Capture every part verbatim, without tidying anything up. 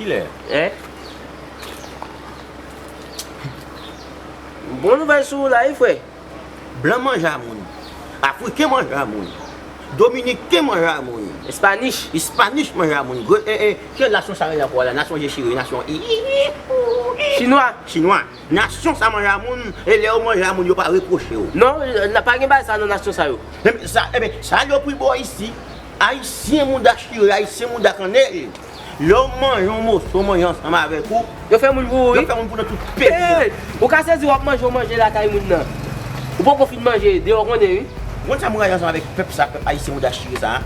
Lè. Hein? Bon nouvèl sou ou la, wi, frè. Blan manje a moun. Afriken manje a moun. Dominiken manje a moun. Espanish. Espanish manje a moun. Gre, e, e, ki nasyon sa rele ankò la? Nasyon je chire, nasyon i, i, i, i. Chinwa. Chinwa. Nasyon sa manje a moun, e lè yo manje a moun, yo pa repwoche w. Non, n-, pa gen bagay sa nan nasyon sa yo. Ebyen, sa, ebyen, sa yo pri bò isi. Ayisyen mouda chire, ayisyen mouda kannèl. Lè w manje yon moso manje ansanm avèk ou, yo fè moun pou ou, wi. Yo fè moun pou nan tout peyi a. Hey! Ou ka sezi w ap manje yon manje lakay moun nan. Ou poko fin manje, deyò konnen, wi. Ou konn sa m rayi ansanm avèk pèp sa, pèp ayisyen mouda chire sa a?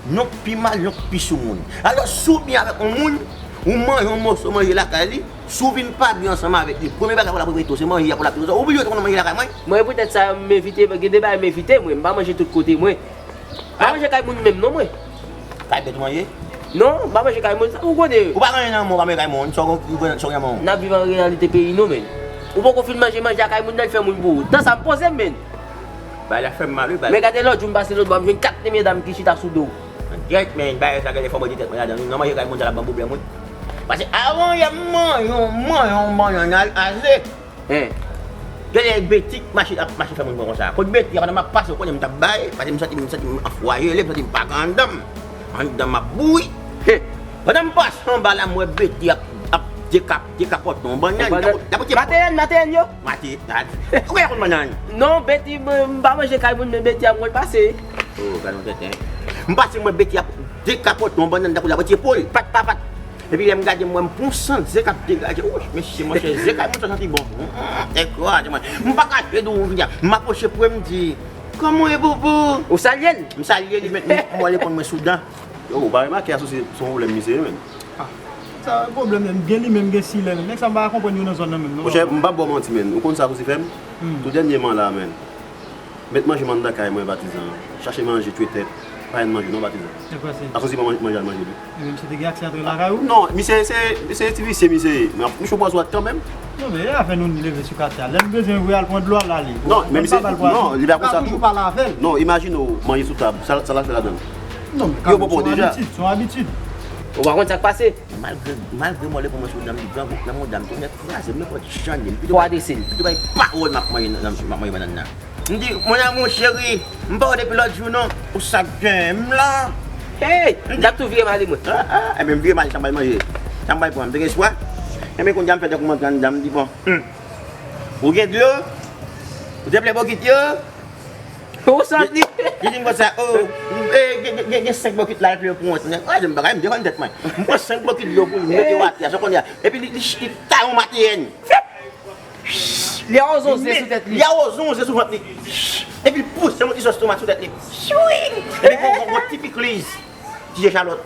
Nonk pi mal, nonk pi sou moun. Alò, si w byen avèk yon moun, ou manje yon moso manje lakay li, si w vin pa byen ansanm avèk li, premye bagay pou l ap repete w, se manje a pou l ap repete w. Ou bliye w te konn manje lakay mwen? Mwen, poutèt sa, m evite, gen de bagay m evite, mwen. M pa manje tout kote, mwen. M pa manje kay moun menm non, mwen. Kay bèt ou manje? Non, m pa manje kay moun, sa ou konnen. Ou pa gen anyen nan men w, ou pa manje kay moun, sa w gen, sa w gen nan men w? N ap viv an reyalite peyi nou, men. Ou poko fin manje manje a kay moun nan, l fè moun pou ou. Tan sa m poze m, men. Bagay la fè m mal, wi, bagay. Men gade lòt jou m pase lòt bò, m jwenn kat medam ki chita sou do. Gèt, men, bagay sa, gade fò mwen di tèt mwen ladan, wi. Nan manje kay moun sa la ban pwoblèm, wi. Paske avan yè m manje, manje, manje, nan ale. Hein. Genlè Beti k mache, ap mache fè moun pran konsa. Kot Beti a, pandan m ap pase, ou konnen m t ap bay, paske m santi, m santi m anfwaye, lè m santi m pa gen anndan m. Anndan m ap bouyi. Hein. Pandan m pase anba la, m wè Beti ap, ap dekap-, dekapòte yon bannann. Yon bannann. L ap, l ap, Maten, maten yo? Maten, gad. Ou wè yon bannann? Non, Beti, m, m pa manje kay moun, men Beti a m konn pase. Oh, gad yon tenten. M pase, m wè Beti ap dekapòte yon bannann, tankou l ap retire po l. Pat, pat, pat. Epi lè m gade, m wè m pran yon sant zen k ap degaje. Wouch, mesye, monchè, zen kay moun sa santi bon. Nèg kraze mwen. M pa ka jwe di w, m apwoche pou m di, "Kòman w ye, boubou?" Ou salye l? M salye li, men m wè li konn mwen sou dan. Yo, ou pa remake asosi se yon pwoblèm misye ye, menm? Ah, sa pwoblèm menm, gen li menm, gen silè menm. Nèg sa m pa ka konprann yo nan zòn nan menm, non. Monchè, m p ap ba w manti, menm. Ou konn sa asosi fè m? Hmm. Tou dènyèman la, menm. Met manje m anndan kay mwen, patizan. Chache manje, twe tèt. Pa jwenn manje non, patizan. Asosi pa manje, manje al manje li. E menm si te gen aksè antre lakay ou? Non, misye se, se ti visye misye ye. Men misye pran sou wòt kanmenm. Non, men e afè nou leve sou katè a. Lè m bezwen vre al pran dlo a, l ale. Non, men misye, non, li pa konsa tou. Toujou pale avè l. Non, imajine w manje sou tab, sa, sa l al fè ladan l? Non, men kanmenm, se yon abitid, se yon abitid. Ou pa konn sa k pase? Malgre, malgre m wè l pran mwen sou dan m, li pran nan mouda m, tou nèt kraze m, nenpòt jan li ye. M pito bay, m pito bay pawòl m ap manje nan, m ap manje bannann nan. M di, "Mon amour chéri, m pa wè w depi lòt jou non, ou sa k gen m la?" Hey! M t ap tou vire m ale mwen. Ah, ah, ebyen, m vire m ale, sa m pral manje. Sa m pral pran, m te gen espwa. Ebyen, kounye a m fè tankou m antre anndan, m di, "Bon, hmm. Ou gen dlo? Ou te plen bokit yo?" Ou santi? Li di m konsa, "Oh, eh, gen, gen, gen senk bokit la, l ap plen pou mwen." Nèg kraze m bagay, m defann tèt mwen. M pran senk bokit dlo pou li, m mete w atè a, sa w konnen a. Epi li, li, li ta yon mateyèn. Li awoze yon ze sou tèt li. Li awoze yon ze sou vant li. Epi li pouse yon ti sòs tomat sou tèt li. Swing! Epi gon, gon, gon ti pikliz. Ti je chalòt.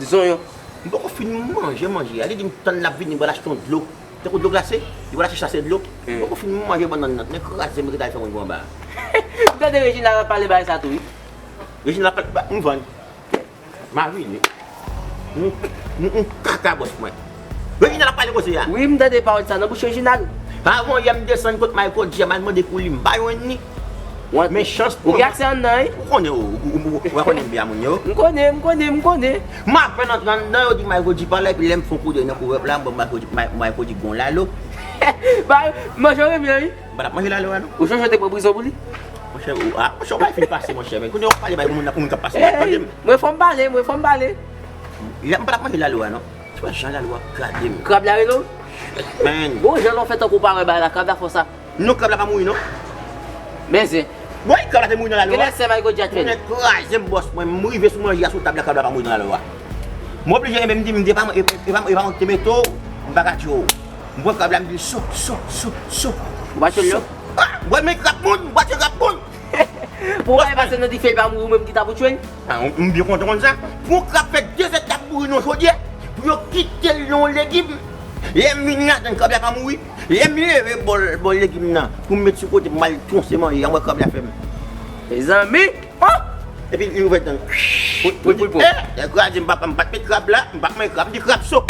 Zonyon. M poko fin manje, manje a. Li di m tann l ap vini, m pral achte yon dlo. Tankou dlo glase. Li pral achte sachè dlo. M poko fin manje bannann nan. Nèg kraze m, rete al fè moun pou anba. M tande Reginald ap pale bagay sa tou, wi. Reginald ap pale, m vann. Marine. Yon, yon, yon kaka bòs mwen. Reginald ap pale koze a. Wi, m tande pawòl sa nan bouch Reginald. Avan yè m desann kot Michael G a, m al mande pou li, m pa jwenn li. Men chans pou mwen. Ou gen aksè anndan, wi. Ou konnen, ou, ou, ou, ou pa konnen m byen a moun yo. M konnen, m konnen, m konnen. M apèn antre anndan, yo di Michael G pa la, epi lè m fè yon koudèy nan kouvèv la, m wè Michael G, Mi-, Michael G gon lalo. Ba, manje w renmen, wi. M pa t ap manje lalo a non. Ou sonje w te pran prizon pou li? Monchè, ou, ah, monchè, ou bay fin pase, monchè, men. Kounye a w ap pale bay pou moun nan, pou moun k ap pase, w ap tande m. Mwen fò m pale, mwen fò m pale. M pa t ap manje lalo a non. Ti wè jan lalo a gade m. Krab la rele w? Men. Bon, jan lè w fè tankou w pa wè bagay la, krab la fè w sa. Non, krab la pa mouri non. Men zen. Wi, krab la te mouri nan lalo a. Genlè sè Michael G a t fè l. Nèg kraze m bòs mwen, m rive sou manje a sou tab la, krab la pa mouri nan lalo a. M oblije, men m di, m di, e pa mwen, e, e pa mwen, e pa mwen ki te mete w, m pa ka tchwe w. M pran krab la, m di l so, so, so, so. Ou pa tchwe l non? Ah, mwen men krab moun, m pa tchwe krab moun. Pou w pa pase nan dife, l pa mouri, ou menm ki ta pou tchwe l? Ah, m, m byen kontan konn sa. Pou yon krab fè de zè t ap bouri nan chodyè, pou yo kite l nan yon legim. Lè m vin ladan l, krab la pa mouri. Lè m leve bòl, bòl legim nan, pou m met sou kote, pou m al twonse manje a, m wè krab la fè m. Mezanmi! Oh! Epi li ouvè dan l. Pou, pou, pou, pou. Eh, lè kraze, m pa, m pa t met krab la, m pa t manje krab, m di krab so.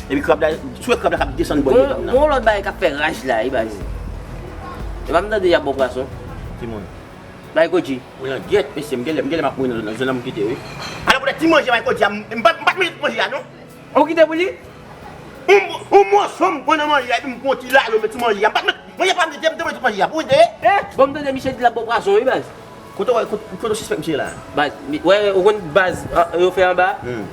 Epi krab la, sou krab la k ap desann bò legim nan. Gon, gon lòt bagay k ap fè raj la, wi, baz. E pa m tande y ap bo pwason. Timoun. Bay Koji. Ou langyèt, mesye, m genlè, m genlè m ap mouri nan, nan zòn nan m kite, wi. Alò, poutèt ti manje bay Koji a, m, m pa, m pa t merite manje a, non. Ou kite pou li? Yon, yon mòso m pran nan manje a, epi m pran ti lalo, met sou manje a. M pa t met, manje pa m te, m te met tout manje a. Pou mwen te ye? Eh, bon, m tande misye di l ap ba w pwazon, wi, baz. Kote w, kote, kote w sispèk misye la? Baz, mi, wè, ou konn baz, ah, yo fè anba? Hmm.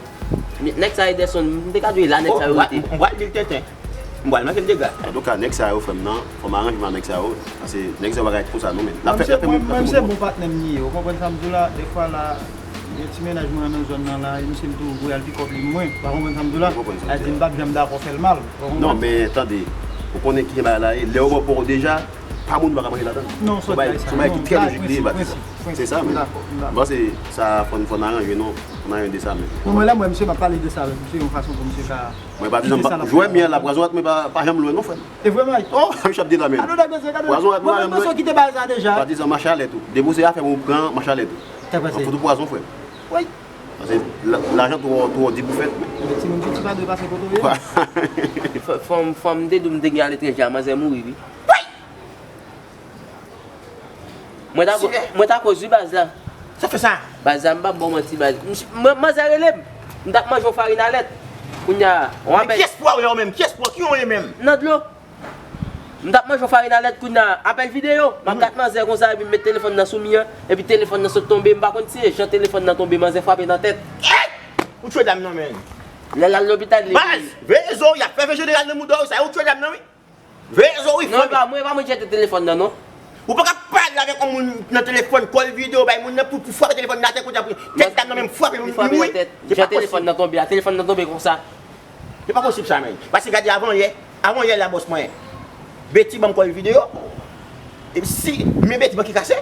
Mi, nèg sa Ederson, m te ka di w la, nèg sa yo rete. M pral di l tenten. M pral manke l dega. Antouka, nèg sa yo, frè m nan, fò m aranje m ak nèg sa yo. Paske nèg sa yo pa ka ret konsa non, men. Mwen, se bon patnè m li ye, ou konprann sa m di w la? Dèfwa la, gen ti mennaj mwen nan zòn nan la, e misye m toujou voye al pikòp li mwen. Ou pa konprann sa m di w la? Al di m p ap janm dakò fè l mal. Ou konprann? Non, men tande, ou konnen kijan bagay la ye. Lè yo ba w pa w deja, pa moun pa ka manje ladan l. Non, se yon bagay ki trè lojik li ye, Batista. Se sa, men. M panse sa, fò n, fò n aranje non. Fò n aranje de sa, men. Bon, mwen, lè mwen, misye, m ap pale de sa avèk misye yon fason pou misye ka kite sa l ap fè. Mwen, patizan, jwè myèl la, pwazon rat mwen pa, pa janm lwen non, frè m. E vrèman, wi. Oh, misye ap di la, men. Gade w, gade w, gade w. Pwazon rat mwen pa janm lwen. Mwen menm, mwen sot kite bal sa deja. Patizan, mache alè tou. Depi w se afè m ou pran, mache alè tou. Sa pase. An fout ou pwazon, frè m. Wi. Paske la, lajan twò, twò di pou fèt, men. Ebyen, timoun piti pa dwe pase kote w ye. Fò, fò m, fò m te di w m te gen aletranje a, manzè mouri, wi. Mwen ta ko-, mwen ta koz wi baz la. Sa fè sa? Baz la, m p ap ba w manti, baz. M, mwen, manzè rele m. M t ap manje yon farin a lèt. Kounye a, yon apèl. Men kiyès pou w la ou menm? Kiyès pou w? Ki yon ye menm? Nan dlo. M t ap manje yon farin a lèt, kounye a, apèl videyo. M ap gad manzè konsa, epi m met telefòn nan sou mi an, epi telefòn nan sot tonbe. M pa konn si se jan telefòn nan tonbe, manzè frape nan tèt. Ou tchwe dam nan, menn. Lè l al lopital, li. Baz, veye zo w, y ap fè ve jeneral nan mouda w, sa ou tchwe dam nan, wi. Veye zo w, wi, frè m. Non, e pa mwen, e pa mwen ki jete telefòn nan, non. Ou pa ka pale avèk yon moun nan telefòn, call videyo, bay moun nan pou, pou frape telefòn nan atè kounye a, pou tèt dam nan menm frape, li mouri. Se pa posib. Jan telefòn nan tonbe a, telefòn nan tonbe konsa. Se pa posib sa, menn. Paske gade avan yè, avan yè la, bòs mwen, Betty ban m call videyo. E si men Betty ban ki kase?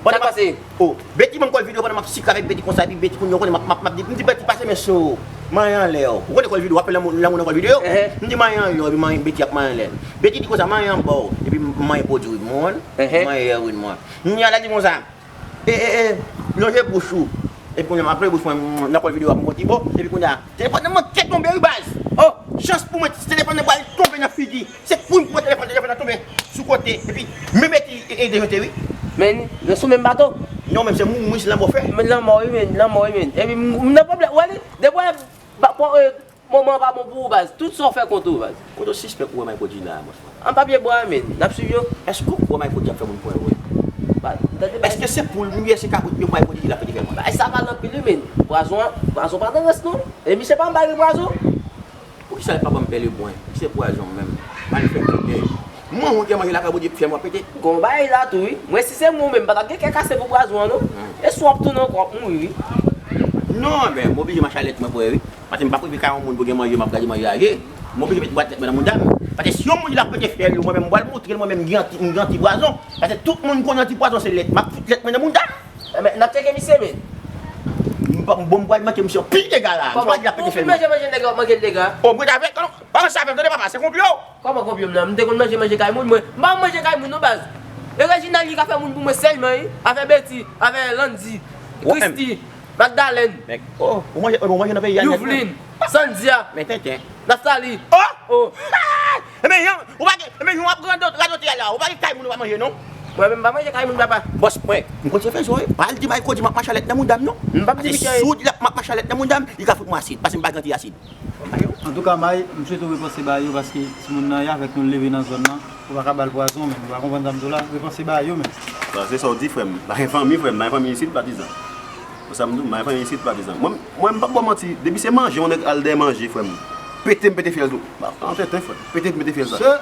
Sa k pase? Oh, Betty ban m call videyo pandan m ap sikle avèk Betty konsa, epi Betty kounye a, ou konnen m ap, m ap, m ap di, m di Betty pase men sou, manyen anlè w. Ou konnen call videyo, w ap fè lanmou, lanmou nan call videyo? M di manyen anlè w, epi manyen, Betty ap manyen anlè l. Betty di konsa, manyen anba w, epi m manyen po di wi, m konprann? Manyen yè wi, m konprann. Kounye a, l ap di konsa, e, e, e, lonje bouch ou. Epi kounye a, m ap lonje bouch mwen, m, nan call videyo a, m konn ti bo, epi kounye a, telefòn nan manke tonbe wi baz. Oh, chans pou mwen, telefòn nan pral tonbe nan figi. Se pou m pran telefòn, telefòn nan tonbe sou kote. Epi, men Betty e, e dejote, wi. Men, nou sou menm bato. Non, men se mou, mou, se lanmò fè. Men lanmò, wi, men, lanmò, wi, men. Epi, m, m nan pwoblèm, w wè li, depi w wè, ba, bon, e, moman an pa bon pou ou, baz. Tout sa w fè kont ou, baz. Kote w sispèk ou wè Mayko di la, bòs mwen? An papye bwa, men. N ap swiv yo. Èske ou kwè Mayko di ap fè moun pran yo, wi? Ba, m tande, baz. Èske se poul m ye, se kabrit m ye, Mayko di ki l ap fè di fè mwen? Baz, sa pale anpil, wi, men. Pwazon an, pwazon pa nan rès, non. E misye pa anba gen pwazon. Poukisa l pa ban m pèlebwen? Ki se pwazon menm? Malfèktè. Mwen, ou gen manje lakay Bondye, fyèl mwen pete. Gon bagay la tou, wi. Mwen, si se mwen menm, m pa t ap gen kè kase pou pwazon an, non. Hmm. E si w ap tounen ankò, w ap mouri, wi. Non, men, m oblije mache alèt mwen vre, wi. Paske m p ap rive kay yon moun pou gen manje, m ap gade manje a ye. M oblije met bwat lèt mwen nan mouda m. Paske si yon moun di l ap pete fyèl, mwen menm, m pral montre l, mwen menm, m gen anti, m gen antipwazon. Paske tout moun konnen antipwazon se lèt. M ap fout lèt mwen nan mouda m. Ebyen, n ap tcheke misye, men. M pa, bon, m pral manke misye anpil dega la. M pa di l ap pete fyèl manje, manje nèg la, w ap manke l dega. Oh, m ret avèk, non. Pa ranse avè m, tande papa, se konplo. Kòman konplo m nan? M te konn manje, manje kay moun, mwen. M pa manje kay moun, non, baz. E Reginald, li ka fè moun pou mwen sèlman, wi. Avè Betty, avè Landy, Christy, Magdalène, oh, ou manje, ou manje nan peyi a nèt, Youvlin, Sandia, men tenten. Naftali. Oh! Oh! Ah! Ebyen, Jan, ou pa gen, ebyen, Jan, w ap radote, radote a la. Ou pa gen kay moun ou pa manje, non? Mwen menm, m pa manje kay moun, papa. Bòs mwen, m konn se fè zo, wi. Pa al di Mayko di m ap mache alèt nan mouda m, non. M p ap di misye. Si w di l ap, m ap mache alèt nan mouda m, li ka fout mwen asid, paske m pa gen anti asid. Antouka, May, m swete w repanse bagay yo, paske timoun nan ye avèk nou, l leve nan zòn nan. Ou pa ka ba l pwazon, men. Ou pa konprann sa m di w la? Repanse bagay yo, men. Sa, se sa w di, frè m. Pa gen fanmi, frè m. Pa gen fanmi isit, patizan. Konsa m di w, pa gen fanmi isit, patizan. Mwen, mwen, m p ap ba w manti. Depi se manje, yon nèg al dèyè manje, frè m. Pete m pete fyèl tou. Ba, an tenten, frè m. Pete m pete fyèl sa. Se,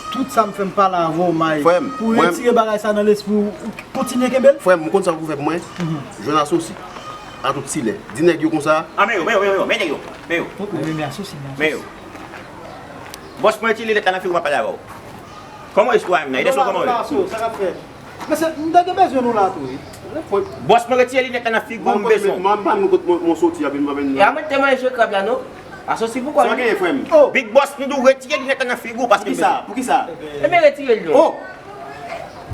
tout sa m fè m pale avè w, May. Frè m, pou retire bagay sa nan lespri w, ou kontinye kenbe l? Frè m, ou konn sa pou fè pou mwen? Mhm. Jwenn asosi. A tout silè. Di nèg yo konsa. Ah, men yo, men yo, men yo, men yo, men nèg yo, men yo. Ok, men, men asosi, men asosi. Men yo. Bòs mwen retire linèt la nan figi w, m ap pale avè w. Kòman w ye, sitwayen m nan? Ede sou kòman w ye? Sa k ap fèt? Mesye, m ta gen bezwen nou la tou, wi. Bòs mwen retire linèt la nan figi w, m bezwen w. Mwen pa nou kot mwen, mwen soti a, vin mwen vin. E a mwen te manje krab la, non? Asosi pou kò l. Sa w genyen, frè m? Oh! Big Bòs, m di w retire linèt la nan figi w, paske m bezwen. Poukisa? Poukisa? Ebyen, retire l, non. Oh!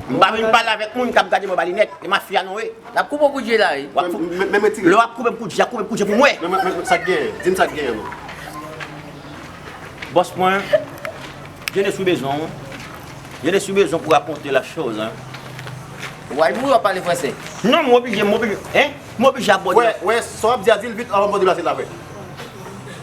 M pa vin pale avèk moun k ap gade mwen ba linèt. E mafya nou ye. N ap koupe w kout je la, wi. W ap koupe. Menm, menm retire. Lè w ap koupe m kout je, koupe m kout je pou mwen. Men, men, men, sa k genyen? Di m sa k genyen, non. Bòs mwen, je ne suis bezwen w. Je ne suis bezwen pour raconter la chose, hein. Ou pral mouri, w ap pale fransè. Non, m oblije, m oblije, hein? M oblije abòne. Wè, wè, sa w ap di a, di l vit avan m deplase l apre.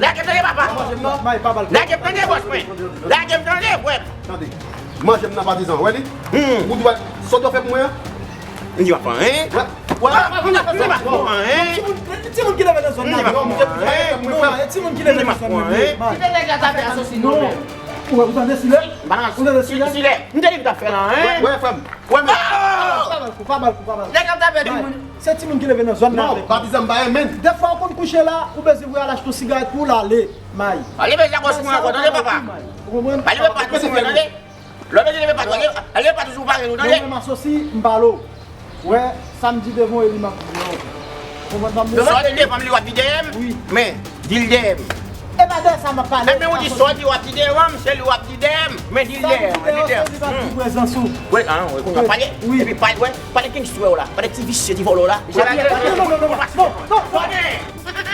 Lage m tande, papa. Lage m tande, bòs mwen. Lage m tande, frè m. Tande. Manje m nan, patizan, wè li? Hmm. Ou di, sa w dwe fè pou mwen an? M di w ap fè anyen. Wè, wè. Ah, m di w ap fè anyen. Timoun, timoun ki leve nan zòn nan. M di w ap fè anyen. Non, timoun ki leve nan zòn nan. Kite nèg la tape asosi non, men. Ou, ou tande silè? Ou tande silè? M te di m t ap fè anyen. Wè, frè m. Wè, men. Pa ba l kou, pa ba l kou, pa ba l kou. Nèg la tape timoun. Se timoun ki leve nan zòn nan. Non, patizan, m pa renmen. Dèfwa ou konn kouche la, ou bezwen voye al achte yon sigarèt pou w lale, may. Pa leve zak wòs mwen ankò, tande, papa. Ou konprann? Pa leve pa toujou, tande. Lè w bezwen leve pa toujou, leve pa toujou parèy nou, tande. Mwen menm asosi, m pale w. Wè, sa m di devan w, e li m ap di devan w. Konprann sa m di w la? Sa w di devan m, li w ap di dèyè m? Wi. Men, di l dèyè m. E pa dèyè sa m ap pale. Ebyen, ou di sa w di w ap di devan m, se li w ap di dèyè m. Men di l dèyè m, di l dèyè m. Sa m di dèyè w, se li k ap di prezans ou. Wè, ah, wè, kounye a pale. Wi. Epi pale, wè, pale gangstè w la, pale ti visye, ti vòlò w la. Non, non, non, non, non, non, non.